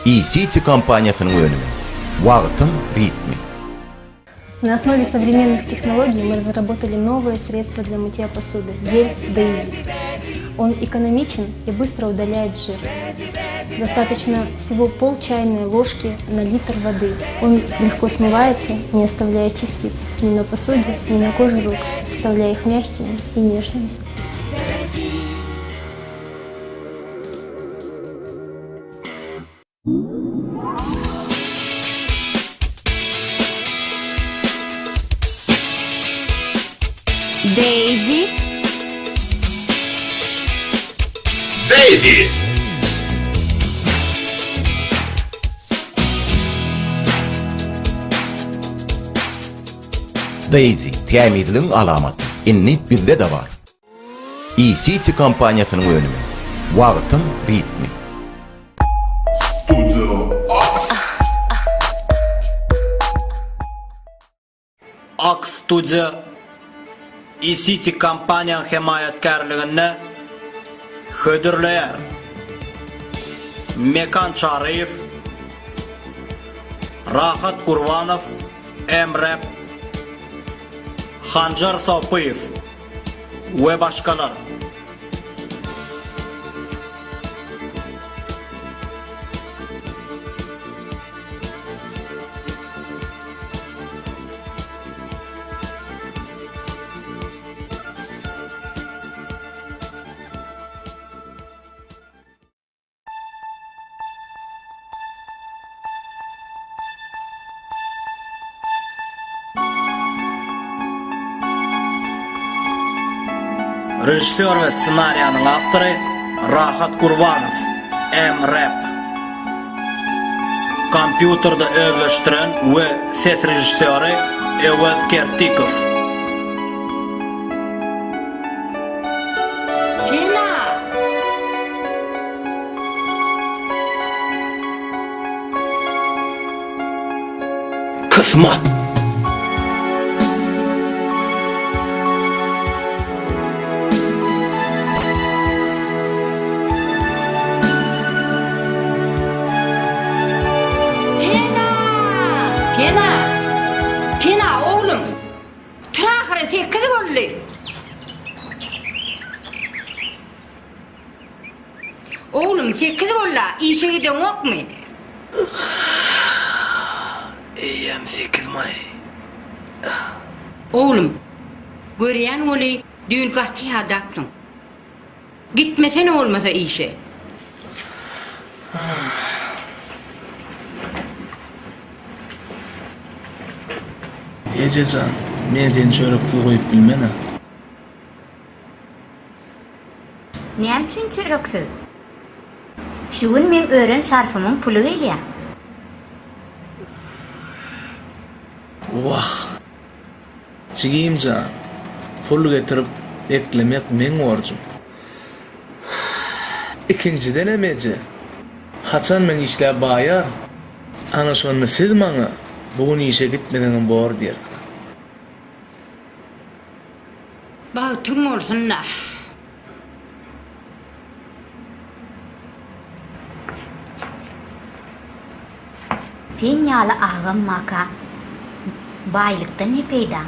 E-City kompaniýasynyň önümi. Wagtyň ritmi. На основе современных технологий мы разработали новое средство для мытья посуды – гель Дейзи. Он экономичен и быстро удаляет жир. Достаточно всего пол чайной ложки на литр воды. Он легко смывается, не оставляя частиц ни на посуде, ни на коже рук, оставляя их мягкими и нежными. Daisy. Daisy! Daisy, tämizligiň alamaty. Indi bizde-de bar. E-City kompaniýasynyň önümi. Wagtyň ritmi. Studio Aks. Aks Studio E-City kompaniýaň hemaýatkärliginde hödürleýär. Mekan Çaryýew, Rahat Gurbanow, M-Rap, Hanjar Sopyýew. We başgalar. Režissýor we ssenariýanyň awtory Rahat Gurbanow, M-Rap. Kompýuterde özleşdiren we ses režissýory Öwez Kertikow. Pena! Kysmat! Pena! Pena! Pena, oglum! Tur ahyry, sekiz boldy! Oglum, sekiz boldy-a, işe gideňokmy? Eýýäm sekizmaý. Oglum, görýän weli, düýn gaty ýadapsyň. Gitmesene bolmasa işe. Eje jan, men seni çöreksiz goýup bilmen-ä. Näme üçin çöreksiz? Şu gün meň ören şarfymyň puly gelýär. Wah, jigim jan, pul getirip eklemek meň borjum. Ikinjidenem eje, haçan men işläp baýaryn, ana şonda siz maňa bu gün işe gitmeseňem bor diýersiňiz. Bagtyň bolsun-da. Sen ýaly agam maka baýlykdan ne peýda.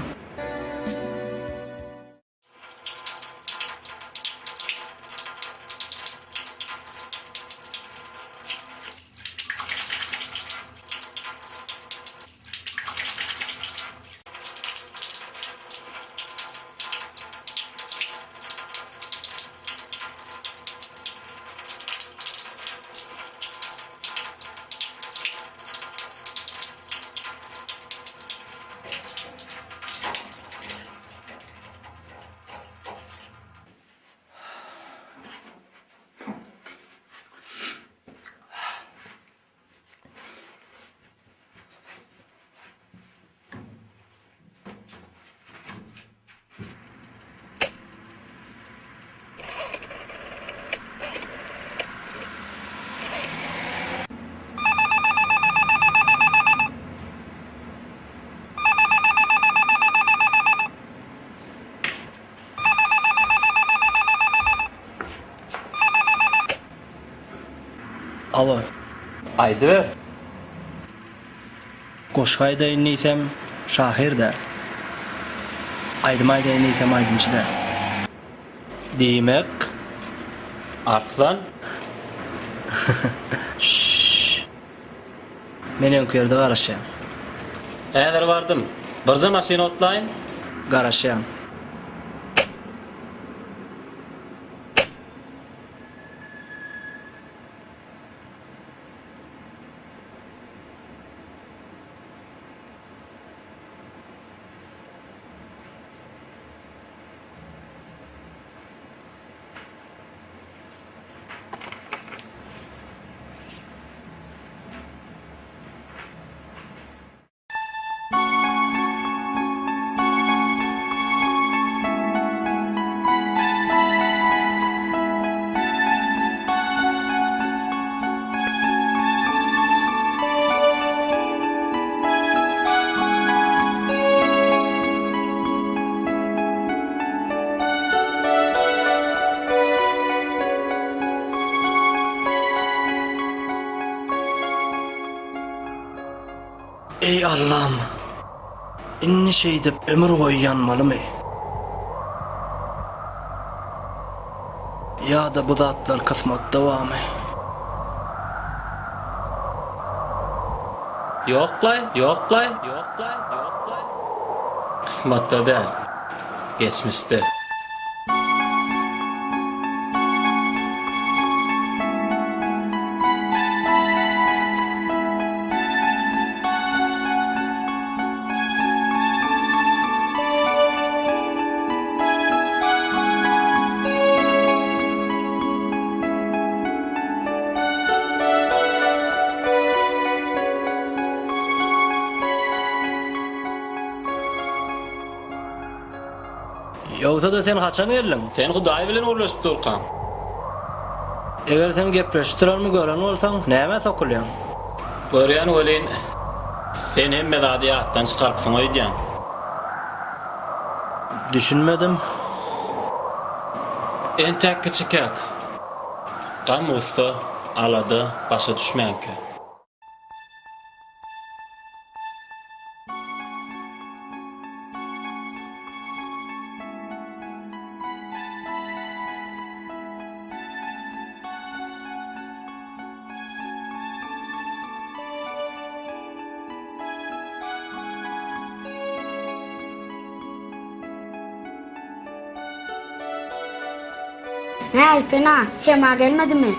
Alo. Aýdyber. Goşgy aýdaýyn diýsem, şahyr däl. Aýdym aýdaýyn diýsem, aýdymçy däl. Diýmek, Arslan? Şşş. Men öňki ýerde garaşýan. Häzir bardym. Birje maşyn otlaýyn. Garaşýan. Eý Allam! Indi şeýdip ömür boýy ýanmalymy? Ýa-da bu zatlar kysmatda barmy? Ýoklaý, ýoklaý, ýoklaý, ýoklaý. Kysmatda däl, geçmişde. Ýogsa-da sen haçan geldiň? Sen Hudaý bilen gürleşip durkaň. Eger sen gepleşip duranymy gören bolsaň, nämä sokulýaň? Görýän welin, sen hemme zady ýatdan çykarypsyň öýdýän. Düşünmedim. Entäk kiçikäk, gam-gussa, alada başa düşmänkä. Näl, Pena, Hemra gelmedimi?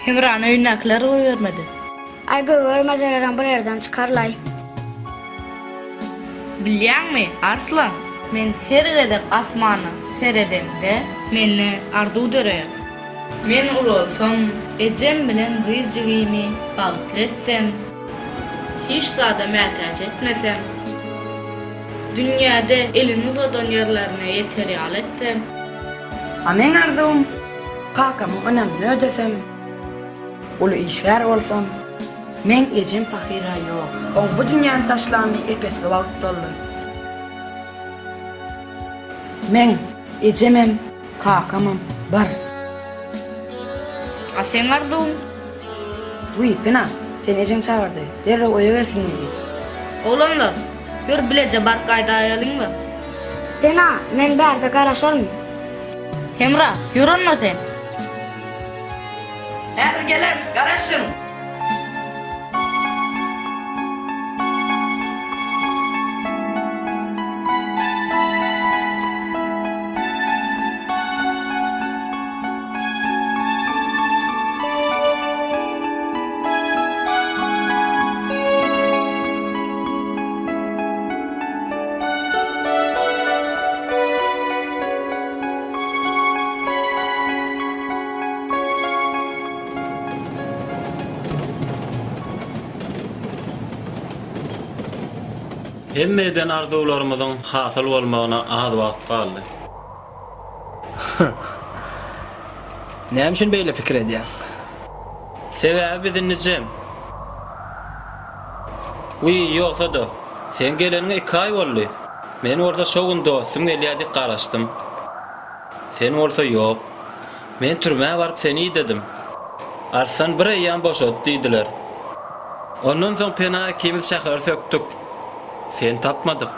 Hemrany öýündäkiler goýbermedi. Aý, goýbermeselerem bir ýerden çykarlaý. Bilýäňmi, Arslan, men her gezek asmana seredemde, mende arzuw döreýär. Men ulalsam, ejem bilen gyz jigimi bagtly etsem, hiç zada mätäç etmesem, dünýäde elini uzadan ýerlerine ýeter ýaly etsem. A meň arzuwym, kakamyň ynamyny ödesem, uly işgär bolsam. Meň ejem pahyr-a ýok. Oň bu dünýäni taşlany ep-esli wagt boldy. Meň ejemem, kakamam bar. A seň arzuwyň? Wiý, Pena, seni ejeň çagyrdy. Derrew öýe gelsin diýdi. Oglanlar, ýör bileje baryp gaýdaýalyň-la. Pena, men bärde garaşaryn. Hemra, ýör onda sen. Häzir geleris, garaşyň! Hemme eden arzuwlarymyzyň hasyl bolmagyna az wagt galdy. Näme üçin beýle pikir edýäň? Sebäbi biz indi jem. Wiý, ýogsa-da, seň geleniňe iki aý boldy. Men bolsa şo gün dostum gelýär diýip garaşdym. Sen bolsa ýok. Men türmä baryp seni idedim. Arslan bir eýýäm boşady diýdiler. Ondan soň Pena ikimiz şäheri sökdük. Seni tapmadyk.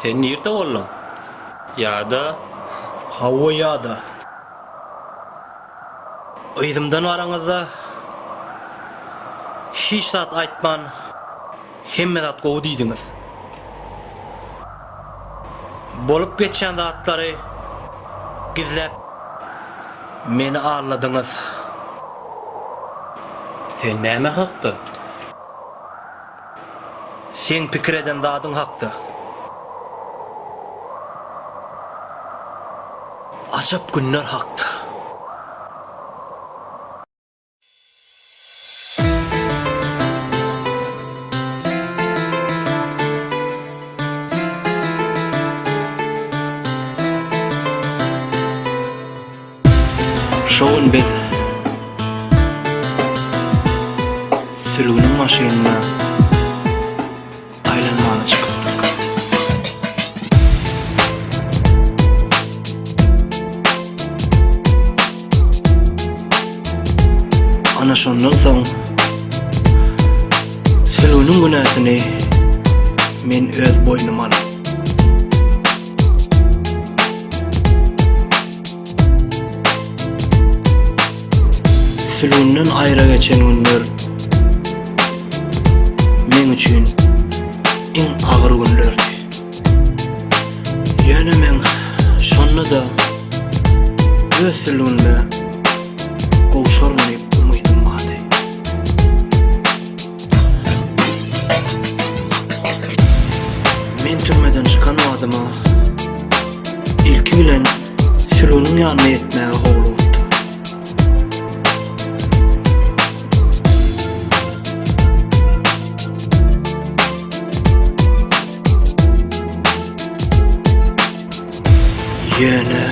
Sen nirde bolduň? Ýa-da. Hawa ýa-da. Yzymdan baraňyzda hiç zat aýtman hemme zat gowy diýdiňiz. Bolup geçýän zatlary gizläp meni aldadyňyz. Sen näme hakda? Seň pikir eden zadyň hakda. Ajap günler hakda. Şo gün biz Sülgüniň maşynynda aýlanmana çykypdyk. Ana şondan soň Sülgüniň günäsini men öz boýnuma alyp. Sülgünden aýra geçen günler meň üçin iň agyr günlerdi. Ýöne meň şonda-da öz sülgünime gowşaryn diýip umydym bardy. Men türmeden çykan badyma ilki bilen sülgüniň ýanyna ýetmäge howlugypdym. Ýöne.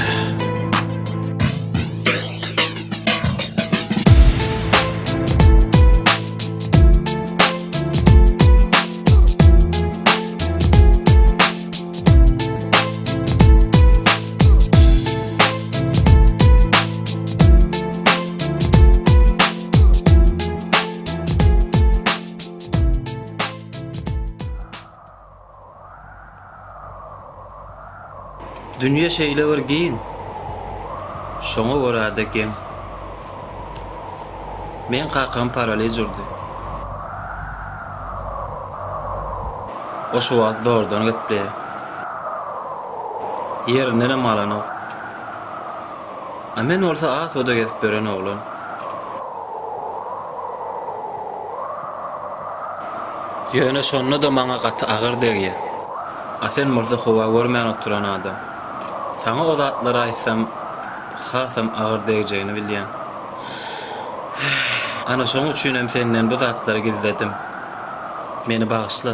Dünýe şeýle bir giň, şoňa görä-de geň. Meň kakam paralij urdy. O şu wagt zordan gepleýär. Ýerindenem galanok. A men bolsa asuda gezip ýören oglan. Ýöne şonda-da maňa gaty agyr degýär. A sen bolsa howa görmän oturan adam. Saňa o zatlary aýtsam, hasam agyr degjegini bilýän. Ana şoň üçinem senden bu zatlary gizledim. Meni bagyşla.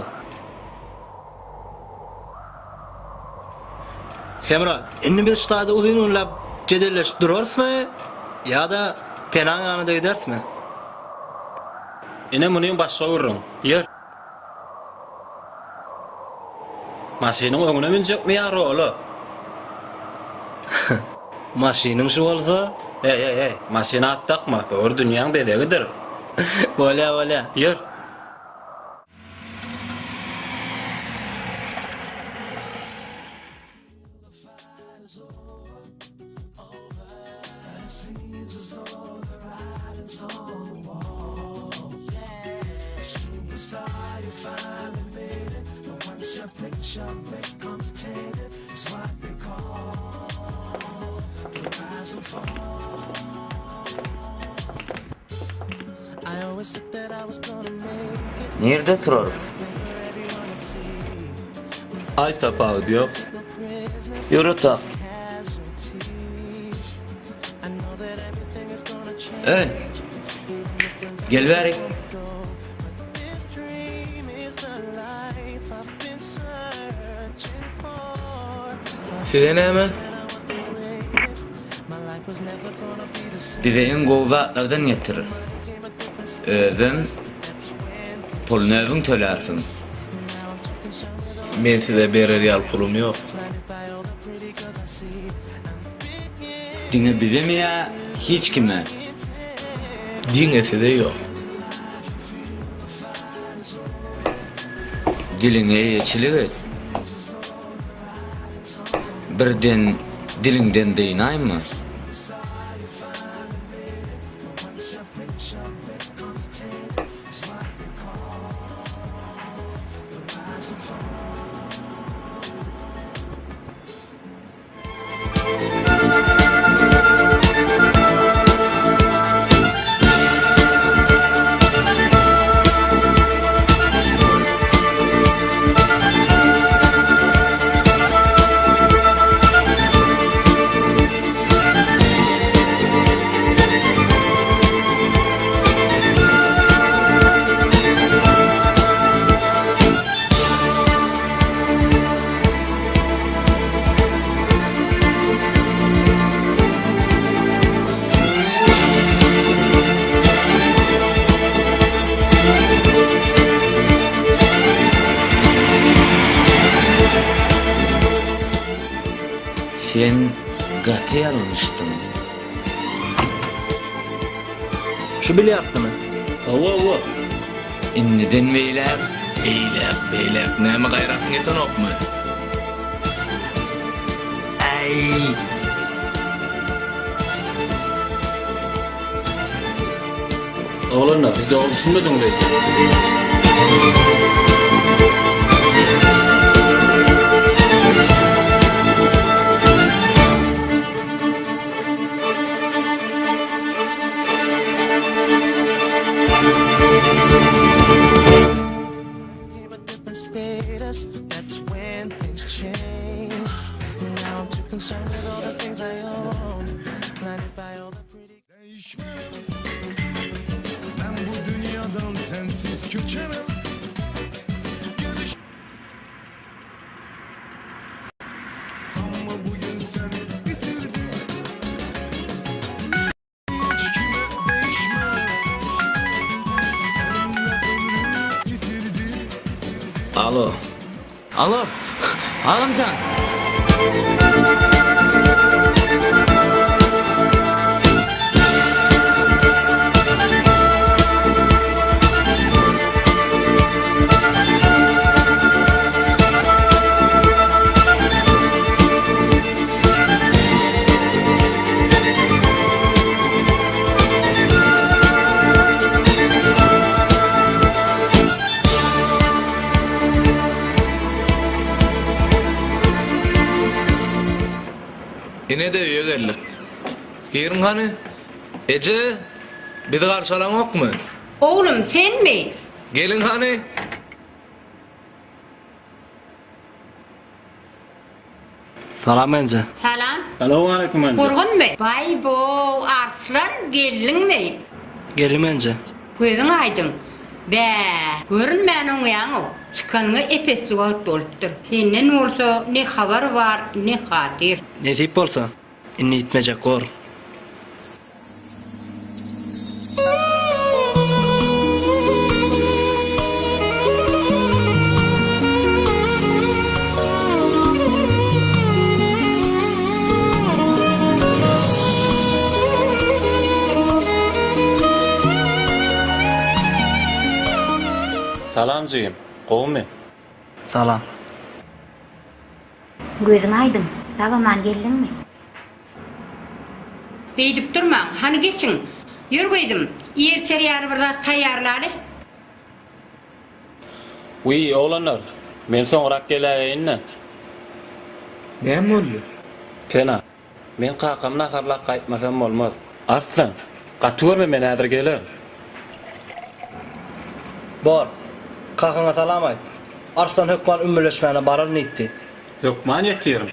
Hemra, indi biz şu taýda uzyn günläp jedelleşip durarysmy ýa-da Penaň ýanyna giderismi? Ine munyň başga gürrüň. Ýör. Maşynyň öňüne münjekmi ýa rola? Maşynyň şu bolsa. Eý, eý, eý, maşyna at dakma, bu bir dünýäň bezegidir. Bolýa, bolýa. Ýör. Nirde turarys? Aý tapawudy ýok. Ýör otak. Öý. Gel bärik. Size näme? Bize iň gowy zatlardan getir. Özem puluny özüň tölärsiň. Men size berer ýaly pulum ýok. Diňe bizemi ýa hiç kime? Diňe size ýok. Diliňe eýeçilik et. Birden diliňden dynaýma. Sen gaty ýalňyşdyň. Şu bilýardnymy? Hawa, hawa. Indiden beýläk. Eýläk, beýläk näme gaýratyň ýetenokmy? Äý! Oglanlar, siz dogry düşünmediňiz öýdýän. Alo. Alo. Agamjan. Ine-de öýe geldik. Giriň hany. Eje, bizi garşy alaňokmy? Oglum, senmi? Geliň hany. Salam enje. Salam. Salowmaleýkim enje. Gurgunmy? Baý-bow, Arslan, geldiňmi? Geldim enje. Gözüň aýdyň. Bä, görünmän oňýaň-ow. Çykanyňa ep-esli wagt bolupdyr. Senden bolsa ne habar bar, ne hatyr. Nesip bolsa, indi ýitmejek bor. Salam jigim, gowumy? Salam. Gözüň aýdyň, sag-aman geldiňmi? Beýdip durmaň, hany geçiň. Ýör gyzym, iýer-içer ýaly bir zat taýýarlaly. Wiý, oglanlar, men soňrak geläýeýin-dä. Näme boldy? Pena, men kakamy naharlap gaýtmasam bolmaz. Arslan, gaty görme men häzir gelerin. Bor. Kakaňa salam aýt. Arslan hökman ümmüleşmäne bararyn diýipdi. Hökman ýetirin.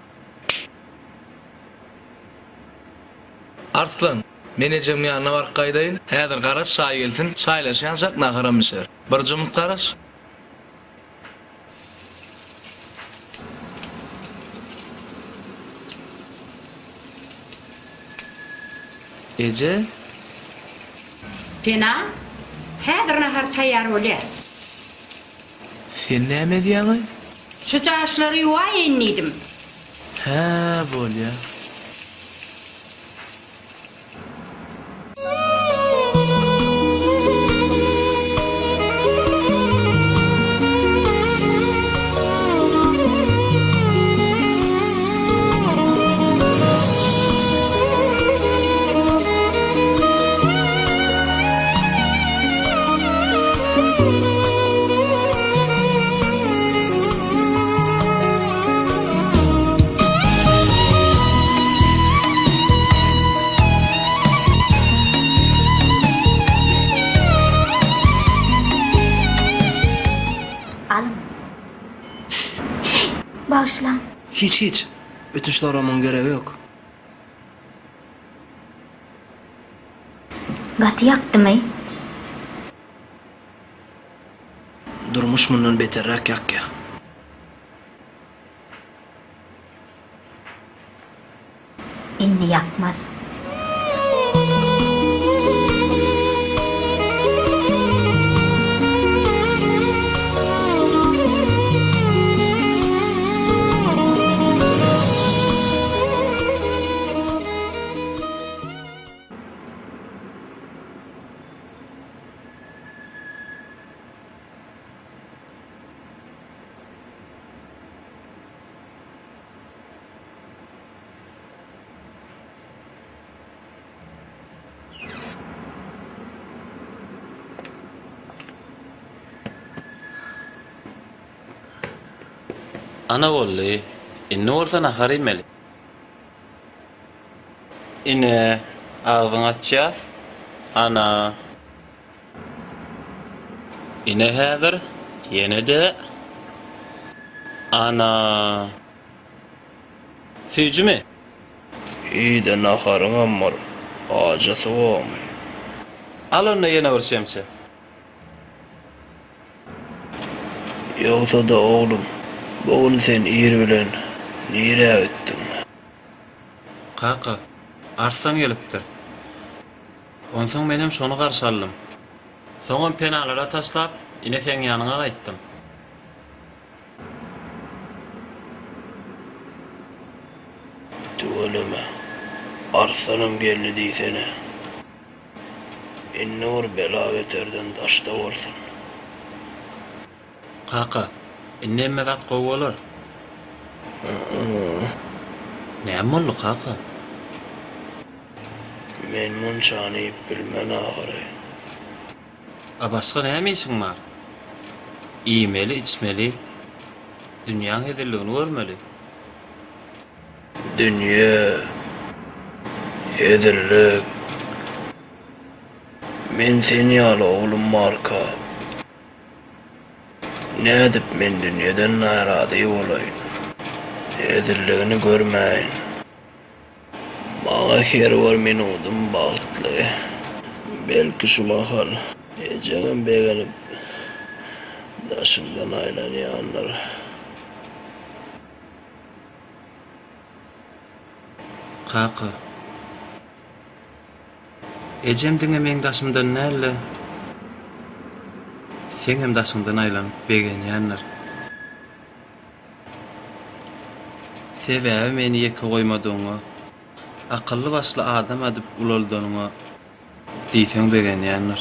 Arslan, men ejemiň ýanyna baryp gaýdaýyn. Häzir garaş çaý gelsin, çaýlaşýançak naharam bişer. Bir jumyt garaş. Eje? Pena, häzir nahar taýýar bolýar. Sen näme edýäň-aý? Şu jaşlary ýuwaýyn diýdim. Hä, bolýa. Bagyşlaň. Hiç hiç. Ötünç soramyň geregi ýok. Gaty ýakdymy? Durmuş mundan beterräk ýakýa. Indi ýakmaz. Ana boldy. Indi bolsa nahar iýmeli. Ine, agzyňy açýas. Ana. Ine häzir ýene-de Ana. Süýjümi? Iý-de naharyňam bir ajysy bormy? Al onda ýene bir çemçe. Ýogsa-da oglum, bu gün sen ir bilen nirä gitdiň? Kaka, Arslan gelipdir. Onsoň menem şony garşy aldym. Soňam penalara taşlap, ine seň ýanyňa gaýtdym. Tüweleme, Arslanam geldi diýsene. Indi bir bela-beterden daşda bolsun. Kaka, indi hemme zat gowy bolar. Näme boldy, kaka? Men munçany iýip bilmen ahyry. A başga näme işiň bar? Iýmeli, içmeli, dünýäň hezilligini görmeli. Dünýe, hezillik. Men sen ýaly oglum barka, Nädip men dünýeden närazy bolaýyn, Hezilligini görmäýin. Maňa her bir minudym bagtly. Belki şu mahal ejeňem begenip daşyňdan aýlanýandyr. Kaka. Ejem diňe meň daşymdan däl-de, seňem daşyňdan aýlanyp begenýändir. Sebäbi meni ýeke goýmadygyňa, akylly-başly adam edip ulaldanyňa diýseň begenýändir.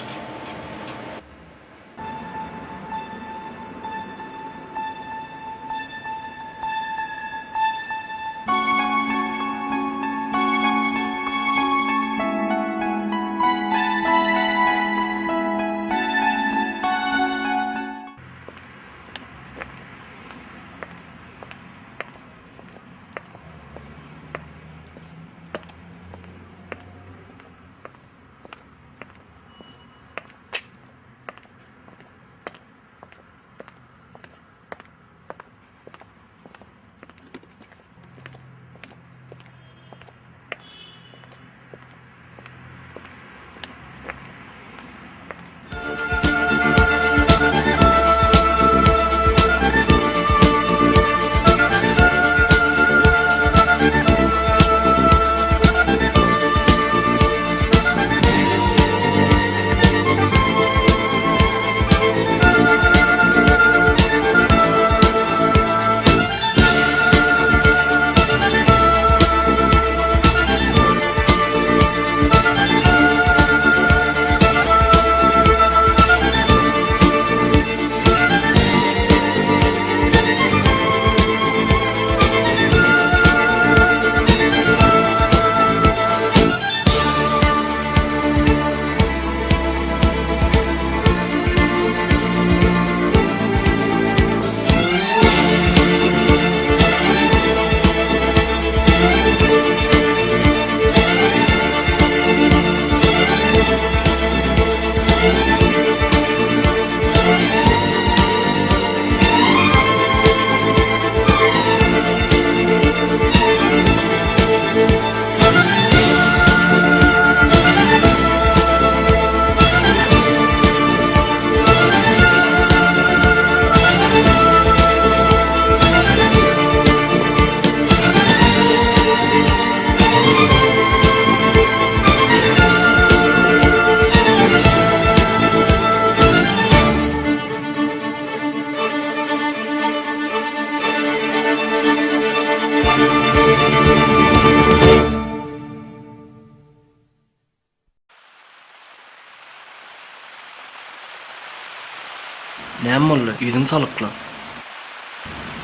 Näme boldy, ýüzüň salykla.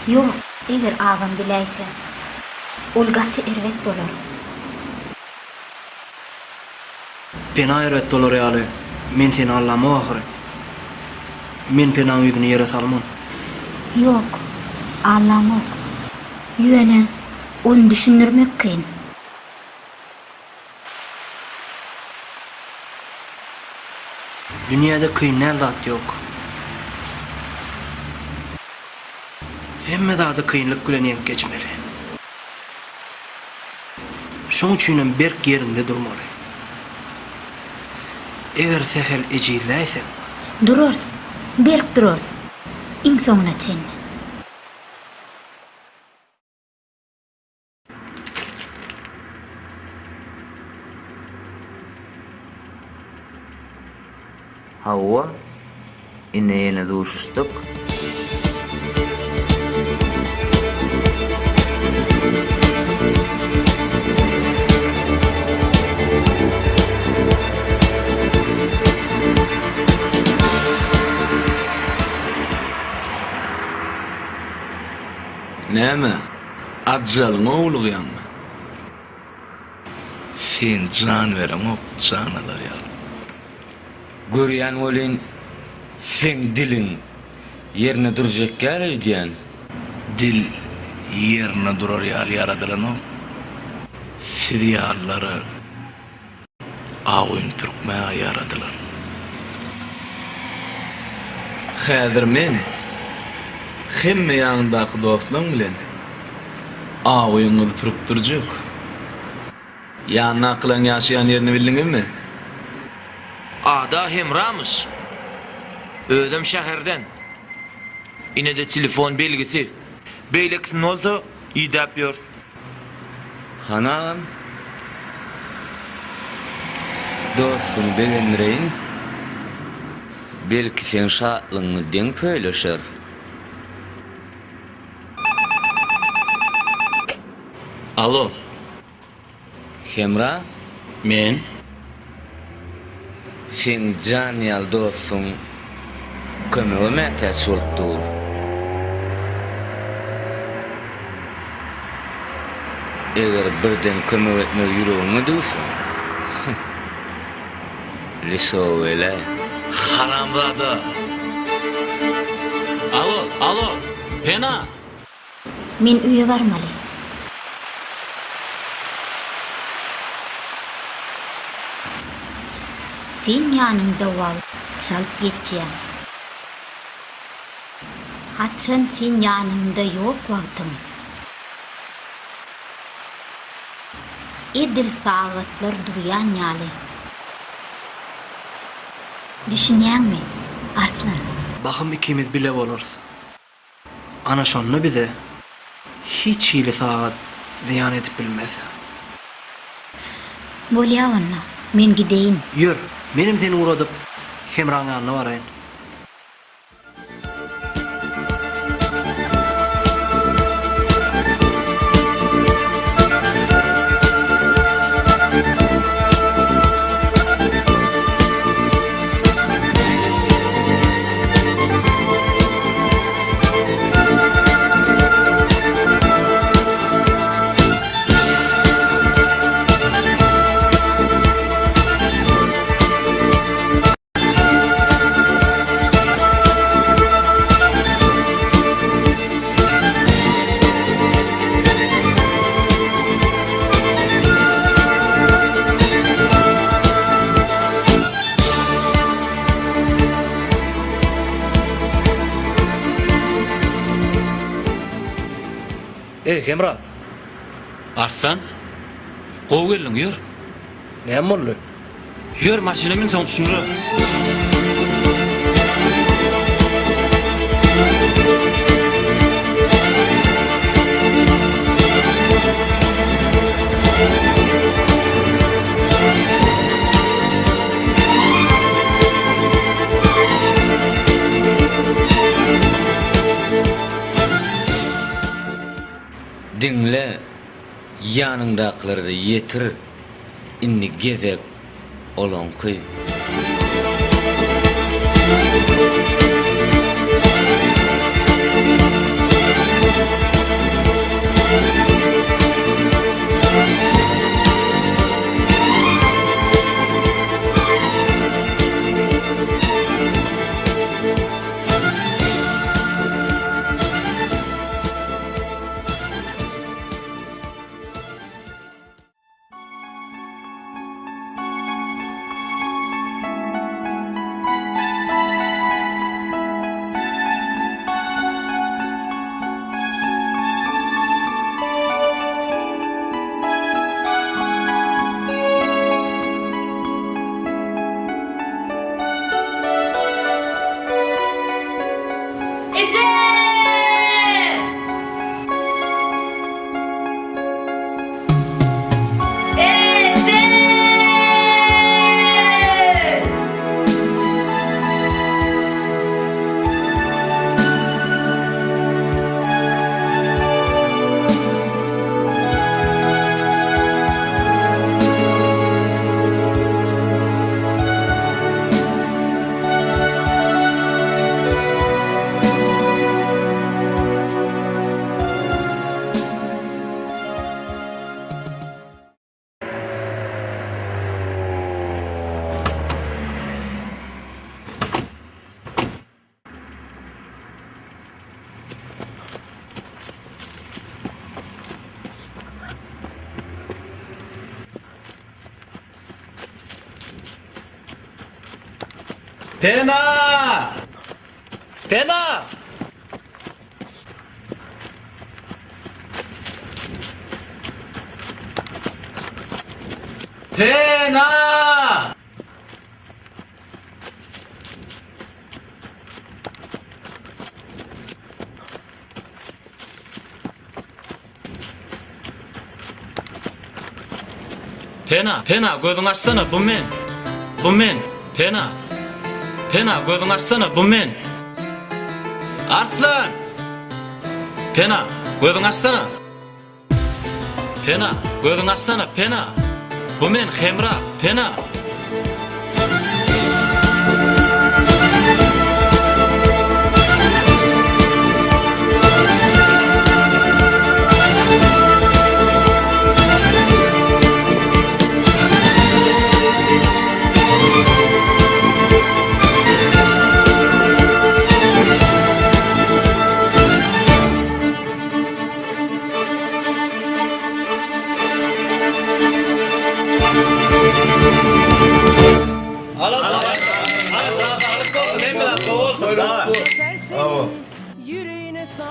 Ýok, eger agam biläýse, ol gaty erbet bolar. Pena erbet bolar ýaly, men seni allamok ahyry. Men Penaň ýüzüni ýere salman. Ýok, allamok. Ýöne ony düşündirmek kyn. Dünýäde kyn däl zat ýok. Hemme zady kynlyk bilen ýeňip geçmeli. Şoň üçinem berk ýeriňde durmaly. Eger sähel ejizläýseň. Durarys, berk durarys, iň soňuna çenli. Hawa, ine ýene duşuşdyk. Näme, ajalyňa howlugýaňmy? Sen jan bereňok jan alar ýaly. Görýän welin, seň diliň ýerine durjak däl öýdýän. Dil ýerine durar ýaly ýaradylanok. Siz ýalylara Agyň pürkmäge ýaradylan. Häzir men hemme ýanyňdaky dostlaň bilen agyňyzy pürkdürjek. Ýanyndakylaň ýaşaýan ýerini bildiňizmi? Ada Hemramyş. Özem şäherden. Ine-de telefon belgisi. Beýlekisini bolsa idäp ýörüs. Han agam, dostuňy begendireýin, belki seň şatlygyňy deň pöýleşer. Alo. Hemra? Men. Seň jan ýaly dostuň kömege mätäç bolup dur. Eger birden kömek etmegi ýüregiňe düwseň, lisowele. Haramzada! Alo, alo! Pena! Men öýe barmaly. Seň ýanyňda wagt çalt geçýär. Haçan sen ýanymda ýok wagtyň. Edil sagatlar durýan ýaly. Düşünýäňmi, Arslan? Bahym ikimiz bile bolarys. Ana şonda bize hiç hili sagat zyýan edip bilmez. Bolýa onda, men gideýin. Ýör, menem seni ugradyp, Hemraň ýanyna baraýyn. Eý, Hemra! Arslan, gowy geldiň, ýör. Näme boldy? Ýör, maşyna mün, soň düşündirerin. Diňle, ýanyňdakylara-da ýetir, indi gezek olaňky. Eje! Eje! Pena! Pena! Pena! Pena, Pena, gözüňi açsana, bu men. Bu men, Pena. Pena, gözüňi açsana, bu men. Arslan! Pena, gözüňi açsana. Pena, gözüňi açsana, Pena! Bu men, Hemra, Pena!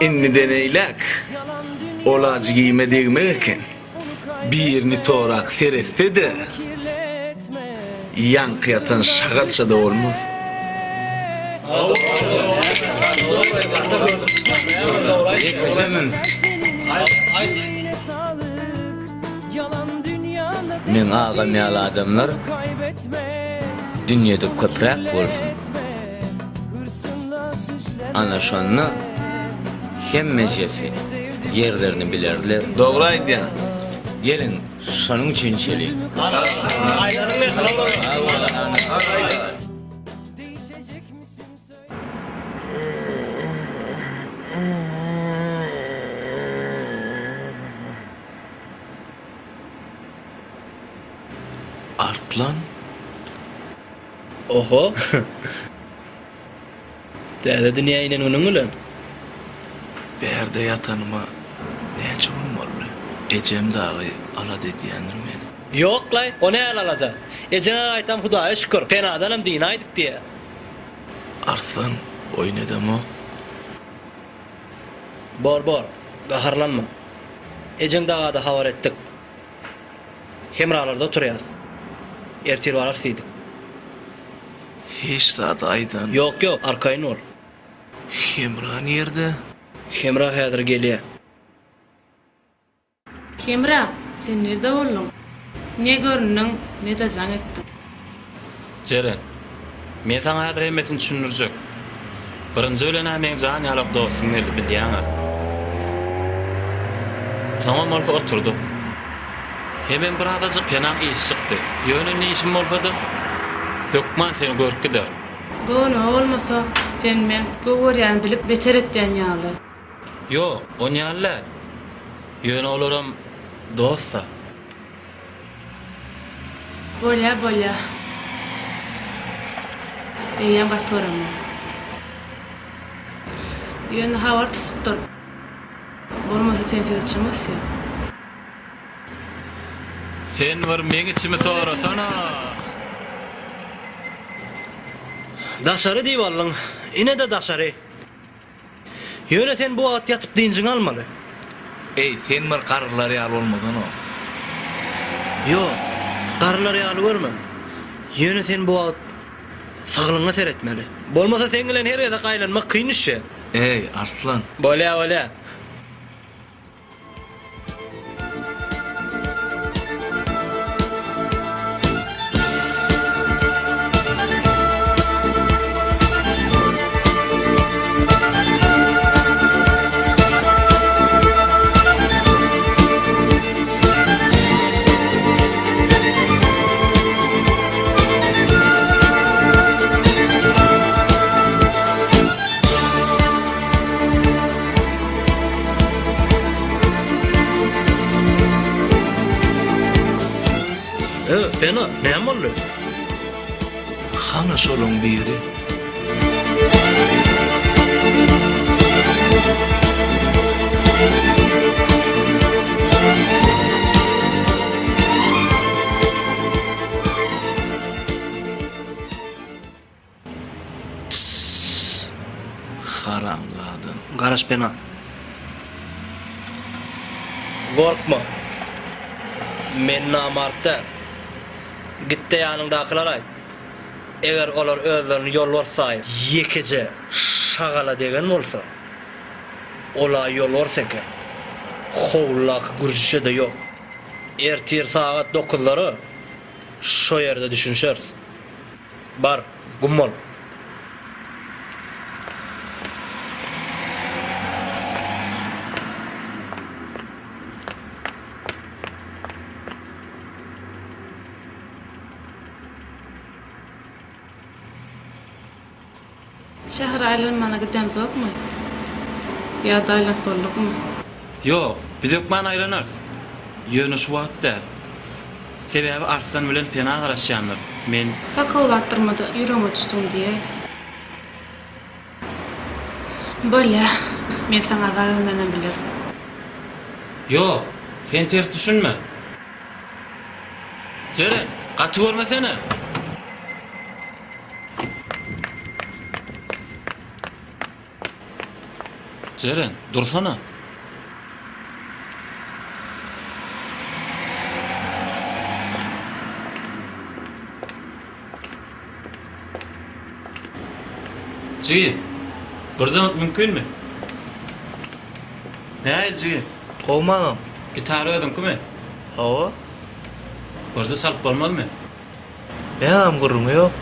Indiden eýläk ol ajy geýime degmek eken. Birini torak seretse-de, ýaňky ýatan şagalça-da bolmaz. Meň agam ýaly adamlar dünýede köpräk bolsun. Ana şonda hemmejesi ýerlerini bilerler. Dogry aýdýaň. Geliň, şonuň üçin içeliň. Arslan. Oho. Täze dünýä inen günüň bilen. Bärde ýatanyma näçe gün boldy? Ejem dagy alada edýändir meni. Ýok-laý, o näl alada? Ejeňe gaýtam Hudaýa şükür, penadanam dynaýdyk diýýä. Arslan, oýun edemok. Bor, bor, gaharlanma. Ejeň daga-da habar etdik. Hemralarda oturýas. Ertir bararys diýdik. Hiç zat aýdan. Ýok, ýok, arkaýyn bol. Hemra nirde? Hemra häzir gelýä. Hemra, sen nirde bolduň? Ne göründiň, ne-de jaň etdiň. Jeren, men saňa häzir hemmesini düşündirjek. Birinji bilen-ä meň jan ýalak dostum geldi, bilýäň-ä. Soňam bolsa oturdyk. Hemem birazajyk penaň işi çykdy. Ýöne indi işim bolsa-da, hökman seni görüp giderin. Göwnüme bolmasa, sen meň gowy görýänimi bilip beter etýän ýaly. Ýok, onýaly däl. Ýöne olaram dost-a. Bolýa, bolýa. Eýýäm gaty göremok. Ýöne habar tutup dur. Bolmasa sensiz içim gysýa. Sen bir meň içimi sorasana. Daşary diýip aldyň. Ine-de daşary. Ýöne sen bu wagt ýatyp dynjyňy almaly. Eý, sen bir garrylar ýaly bolmasana. Ýok, garrylar ýaly görme. Ýöne sen bu wagt. Saglygyňa seretmeli. Bolmasa seň bilen her gezek aýlanmak kyn düşýär. Eý, Arslan. Bolýa, bolýa. E, Pena, näme boldy? Hana şolaň biri. Tss! Haramzada. Garaş Pena. Gorkma. Men namart däl. Git-de ýanyňdakylara aýt. Eger olar özlerini ýolbars saýyp, ýekeje şagala degen bolsa, ol-a ýolbars eken. Howludaky gürjüçe-de ýok. Ertir sagat dokuzlara şo ýerde düşünişeris. Bar, gum bol. Şähere aýlanmana gidemzokmy? Ýa-da aýlanyp boldukmy? Ýok, biz hökman aýlanarys. Ýöne şu wagt däl. Sebäbi Arslan bilen Pena garaşýandyr. Men. Sakawlatdyrmada ýüregime düşdüň diýäý. Bolýa, men saňa azar bermenem bilerin. Ýok, sen ters düşünme. Jeren, gaty görmesene. Jeren, dursana. Jigim, bir jyňyt mümkinmi? Nähili jigim? Gowy magam. Gitara özüňkimi? Hawa. Birje çalyp bolmazmy? Meňem gürrüňi ýok.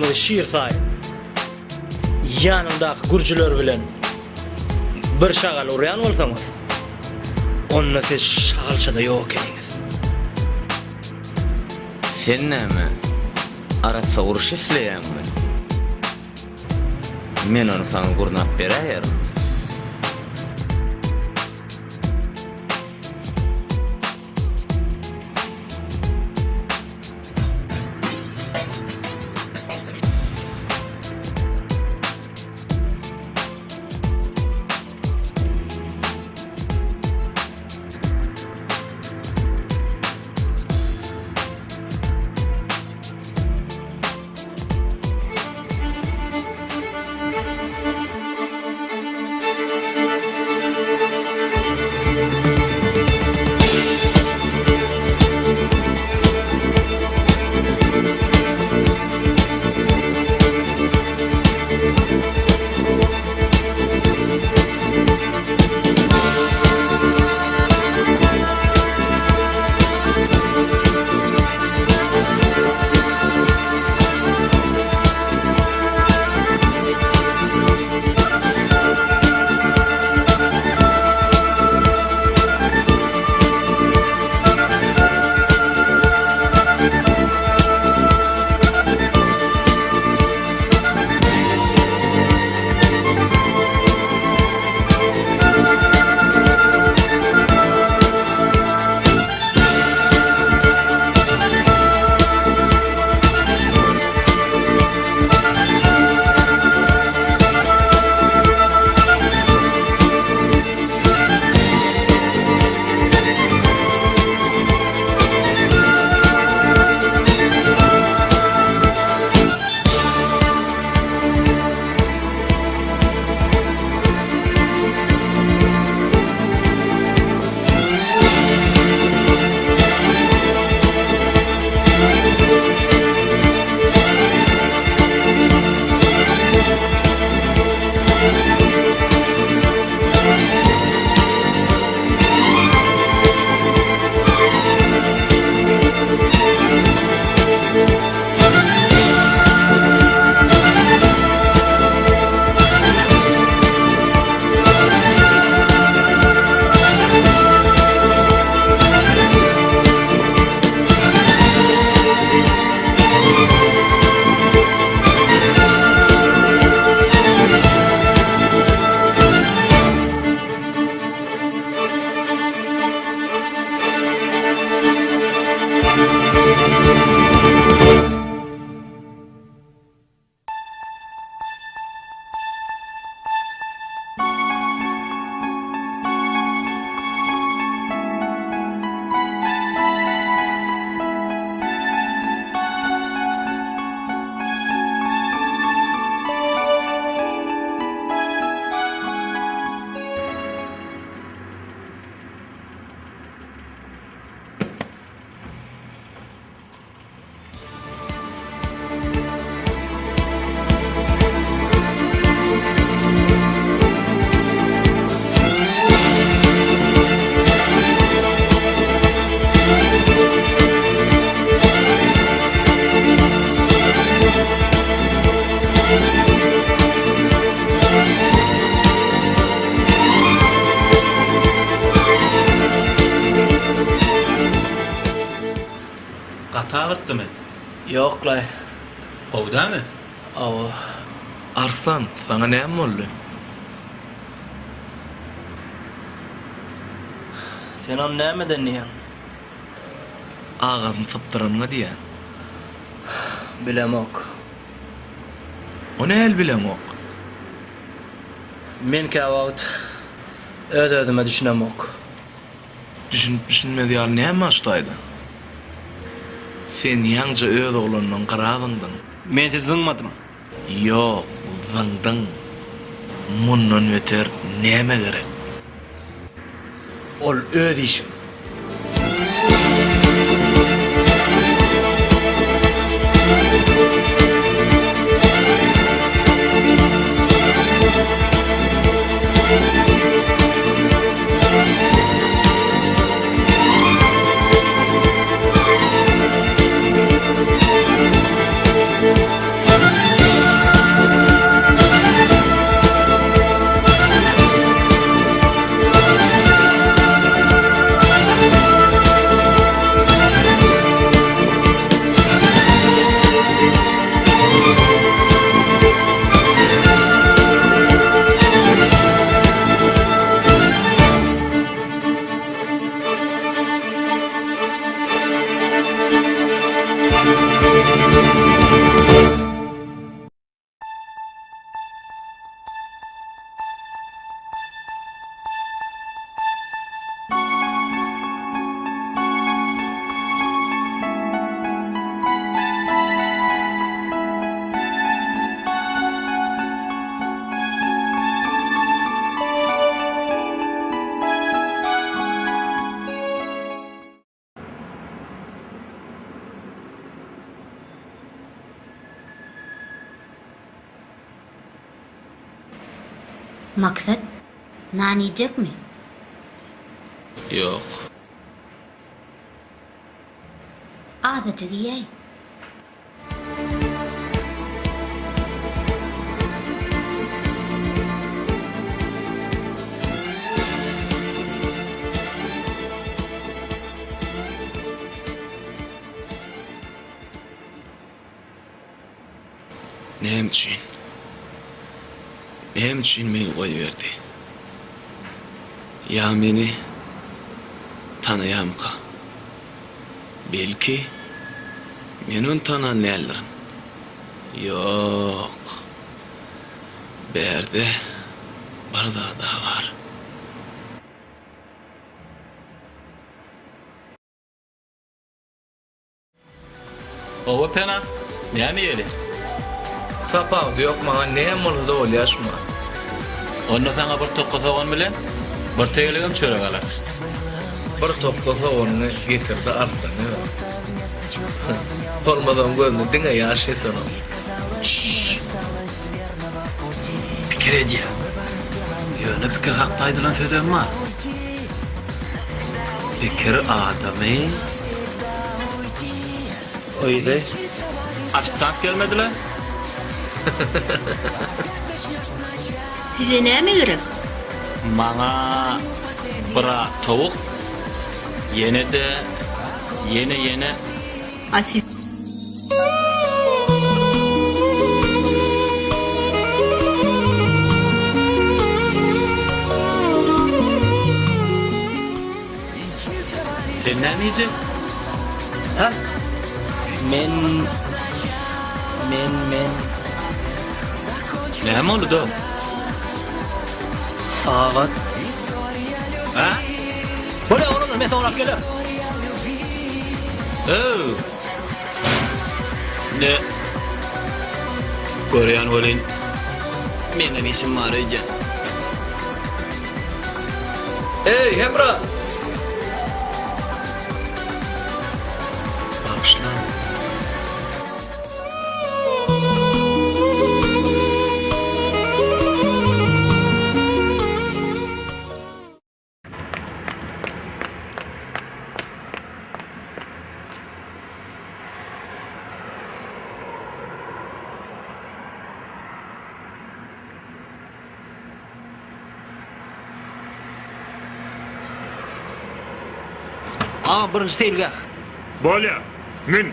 Özüňizi şir saýyp, ýanyňdaky gürjüler bilen bir şagal urýan bolsaňyz, onda siz şagalça-da ýok ekeniňiz. Sen näme, arassa uruş isleýäňmi? Men ony saňa gurnap beräýerin. Gaty agyrtdymy? Ýoklaý. Gowy dämi? Hawa. Arslan, saňa näme boldy? Sen ony nämeden diýýäň? Agasyny sypdyranyňa diýýän. Bilemok. O nähili bileňok? Men käwagt öz-özüme düşünemok. Düşünip düşünmez ýaly näme bar şu taýda? Sen ýaňja öz oglandan gyra zyňdyň. Men sizi zyňmadym. Ýok, zyňdyň. Mundan beter näme gerek? Ol öz işiň. Maksat, nan iýjekmi? Ýok. Azajyk iýäý. Näme üçin? Näme üçin meni goýberdi? Ýa meni tanaýamyka? Belki, men ony tanan däldirin. Ýok. Bärde bir zad-a bar. Oba Pena, näme iýeli? Tapawudy ýok maňa näme bolsa-da bolýar şuňa. Onda saňa bir tokga sogan bilen bir tegelegem çörek alarys. Bir tokga soganyny getirdi Arslan ýa. Bolmasa oň gözüne diňe ýaş ýetenok. Çşş. Pikir edýär. Ýöne pikir hakda aýdylan sözem bar. Pikir adamy Yzy. Ofisiant gelmedile? Size näme gerek? Maňa bira towuk, ýene-de, ýene, ýene. A siz? Sen näme iýjek? Hä? Men, men, men. Näme boldy dost? Sagat. Hä? Bolýar oglanlar, men soňrak gelerin. Öw! Ne? Görýän welin, meňem işim bar öýdýän. Eý, Hemra! Bagyşlaň. Agam birinji seýilgäh. Bolýa, mün.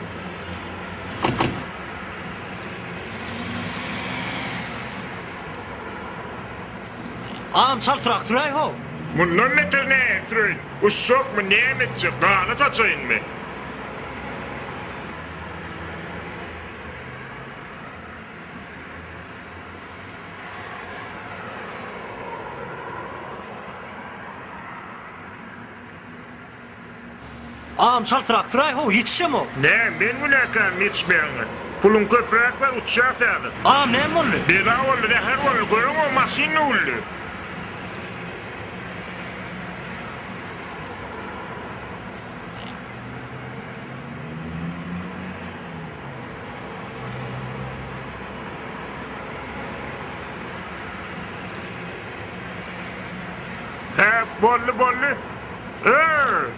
Agam çaltrak süräý how. Mundan beter nähili süreýin? Uçjakmy, näme etjek, ganat açaýynmy? Agam çaltrak süräý how, ýetişemok. Nä, men günäkärmi ýetişmegiňe? Puluň köpräk ber, uçýas häzir. Agam näme boldy? Bela boldy, zäher boldy, göreňok maşyn döwüldi. Hä, boldy, boldy. Öö!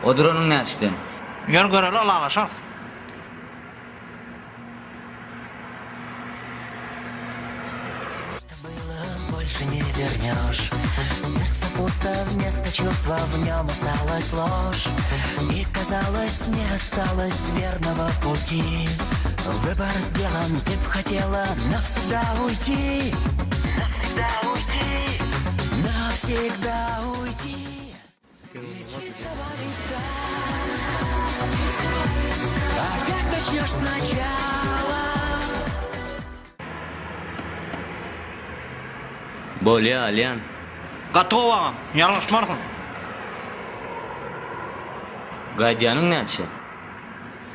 O duranyň näçeden? Ýör göreli ylalaşarys. Больше не вернешь Сердце пусто, вместо чувства в нем осталась ложь И, казалось, не осталось верного пути Выбор сделан, ты б хотела навсегда уйти Навсегда уйти Навсегда уйти Опять начнешь сначала Bolýa, alýan. Gaty gowy agam, ýalňyşmarsyň. Gaýdýanyň näçe?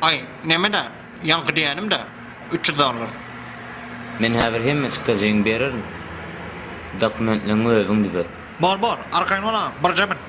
Aý, neme-dä, ýaňky diýýänim-dä, 300 dollar. Men häzir hemme çykdajyňy bererin. Dokumentleňňi özüň düzet. Bor, bor, arkaýyn bol agam, birje min.